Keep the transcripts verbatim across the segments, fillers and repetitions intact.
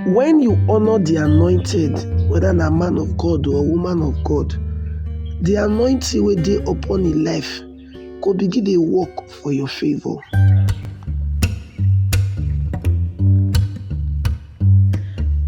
When you honor the anointed, whether na man of God or woman of God, the anointing wey dey upon im life go begin dey work for your favor.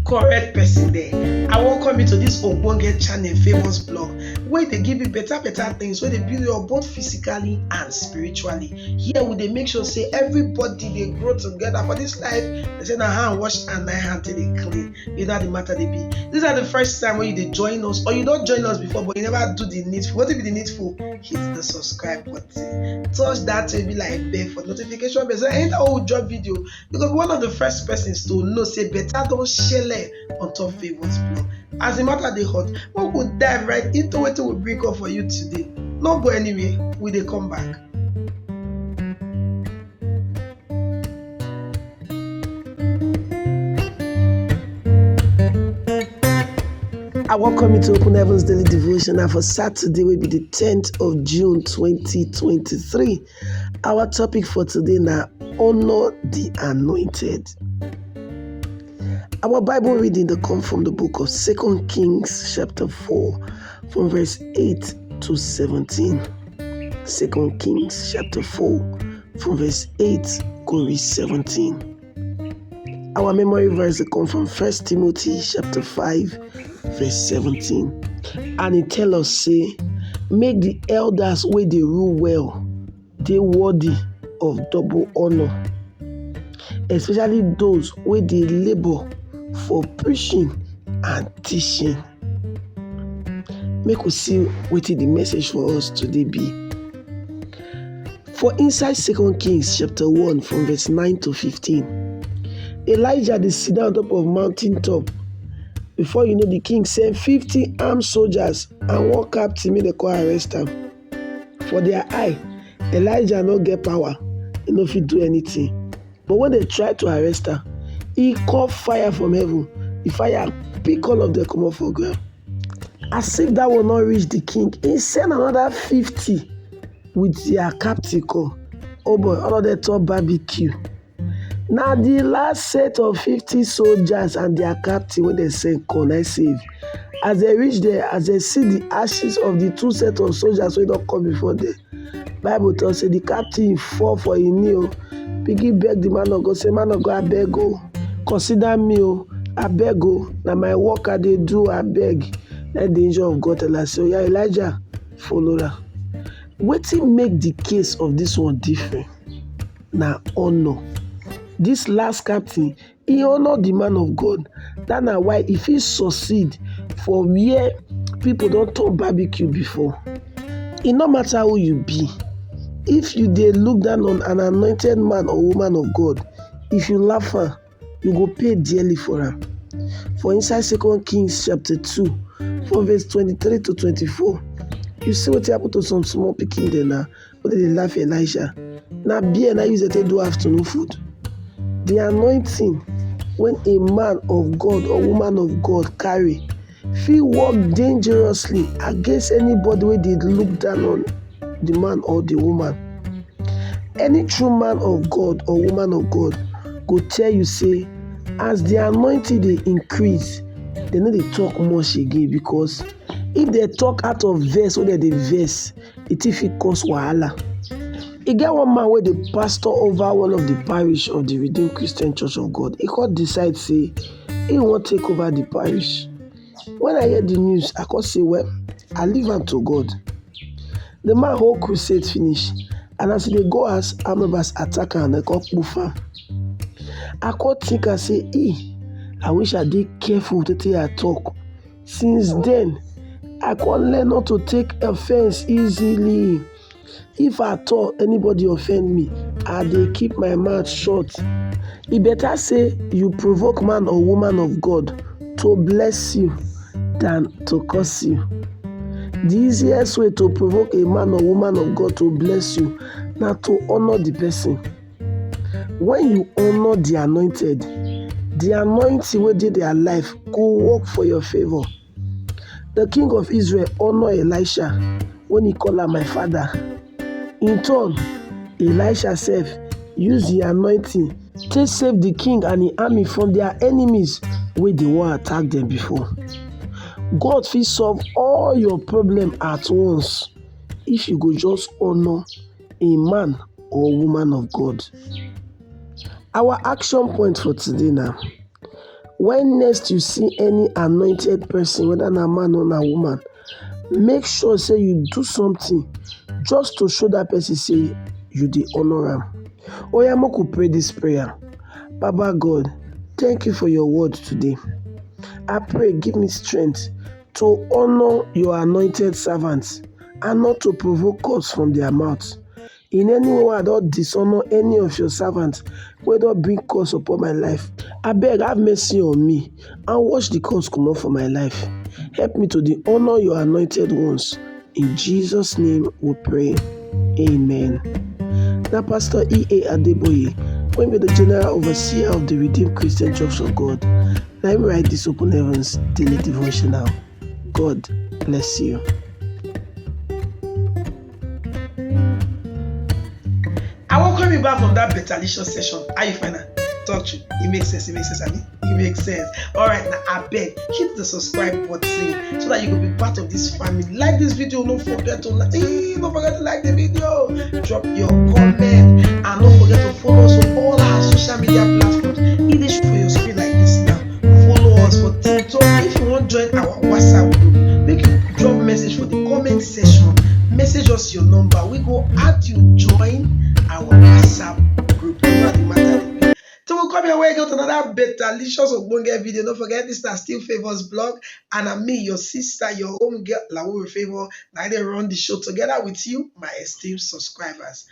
Correct person there. I welcome you to this ogbonge channel, Famous Blog, wey dey give you better better things, wey dey build you up both physically and spiritually. Here we dey make sure say everybody dey grow together for this life. They say na hand wash and na hand take dey clean. You know how the matter dey be. These are the first time when you dey join us, or you don join us before but you never do the needful. Wetin be the needful? Hit the subscribe button. Touch that wey be like bell for notification bell. So anytime we drop video, you go be one of the first persons to know say better don shele on top Famous Blog. As the matter dey hot, we go dive right into wetin we bring up for you today. No go anywhere, we dey come back. I welcome you to Open Heavens Daily Devotional for Saturday, wey be the tenth of June twenty twenty-three. Our topic for today na honor the anointed. Our Bible reading dey come from the book of Second Kings chapter four, from verse eight to seventeen. Second Kings chapter four, from verse eight go reach seventeen. Our memory verse dey come from First Timothy chapter five, verse seventeen. And e tell us say, make the elders wey dey rule well dey worthy of double honor, especially those wey dey labor for preaching and teaching. Make we see wetin the message for us today be. For inside Second Kings chapter one, from verse nine to fifteen, Elijah dey sit down on top of mountain top. Before you know, the king send fifty armed soldiers and one captain make dem come arrest am. For their eye, Elijah no get power, he no fit do anything. But when they try to arrest am, he call fire from heaven. The fire pick all of them comot for ground. As if that one no reach the king, he send another fifty with their captain come. Oh boy, all of them turn barbecue. Na the last set of fifty soldiers and their captain wey dem send come na save. As dem reach there, as dem see the ashes of the two set of soldiers wey don come before them, Bible talk say the captain fall for him knee o, begin beg the man of God, say, man of God, abeg o, consider me o, abeg o, na my work I dey do, abeg. Na the angel of God tell am say, oya, Elijah, follow am. Wetin make the case of this one different? Na honor. This last captain, he honor the man of God. That na why he fit succeed for where people don turn barbecue before. E no matter who you be, if you dey look down on an anointed man or woman of God, if you laugh am, you go pay dearly for am. For inside Second Kings chapter two, from verse twenty-three to twenty-four, you see wetin happen to some small pikin dem na, wey dem dey laugh Elijah. Na beer na use take do afternoon food. The anointing when a man of God or woman of God carry fit work dangerously against anybody wey dey look down on the man or the woman. Any true man of God or woman of God go tell you say, as the anointing dey increase, dem no dey talk much again, because if dem talk out of vex wey dem dey vex, e fit fit cause wahala. E get one man wey dey pastor over one of the parish of the Redeemed Christian Church of God. He come decide say he wan take over the parish. When I hear the news, I come say, well, I leave am to God. The man hold crusade finish, and as he dey go house, armed robbers attack am and dem come kpoof am. I come think am say, e, I wish I dey careful with wetin I talk. Since then, I come learn not to take offense easily. If at all anybody offend me, I dey keep my mouth shut. E better say you provoke man or woman of God to bless you than to curse you. The easiest way to provoke a man or woman of God to bless you na to honor the person. When you honor the anointed, the anointing wey dey their life go work for your favor. The king of Israel honor Elisha when he call am my father. In turn, Elisha sef use the anointing take save the king and him army from their enemies wey dey wan attack dem before. God fit solve all your problem at once if you go just honour a man or woman of God. Our action point for today na, when next you see any anointed person, whether na man or na woman, make sure say you do something just to show that person say you dey honour am. Oya, make we pray this prayer. Baba God, thank you for your word today. I pray, give me strength to honour your anointed servants and not to provoke curse from their mouth. In any way wey I don dishonour any of your servants wey don bring curse upon my life, abeg have mercy on me and wash the curse comot for my life. Help me to dey honour your anointed ones. In Jesus' name we pray. Amen. Na Pastor E A Adeboye, wey be the General Overseer of the Redeemed Christian Church of God, na him write this Open Heavens Daily Devotional. God bless you. I welcome you back from that betalicious session. How you find am? Talk true. It makes sense. It makes sense, abi? It makes sense. All right, now I beg, hit the subscribe button so that you will be part of this family. Like this video, don't forget to like. Eh, don't forget to like the video. Drop your comment and don't forget to follow us on all our social media platforms. E dey show for your screen like this now. Follow us for TikTok. If you wan join our WhatsApp group, make you drop message for the comment section. Message us your number. We go add you join our WhatsApp group. You know the matter. Till we come your way again with another betalicious ogbonge video. Don't forget, this na Still Favours Blog, and I'm me, your sister, your home girl, Lawuri Favour. Na I dey run the show together with you, my esteemed subscribers.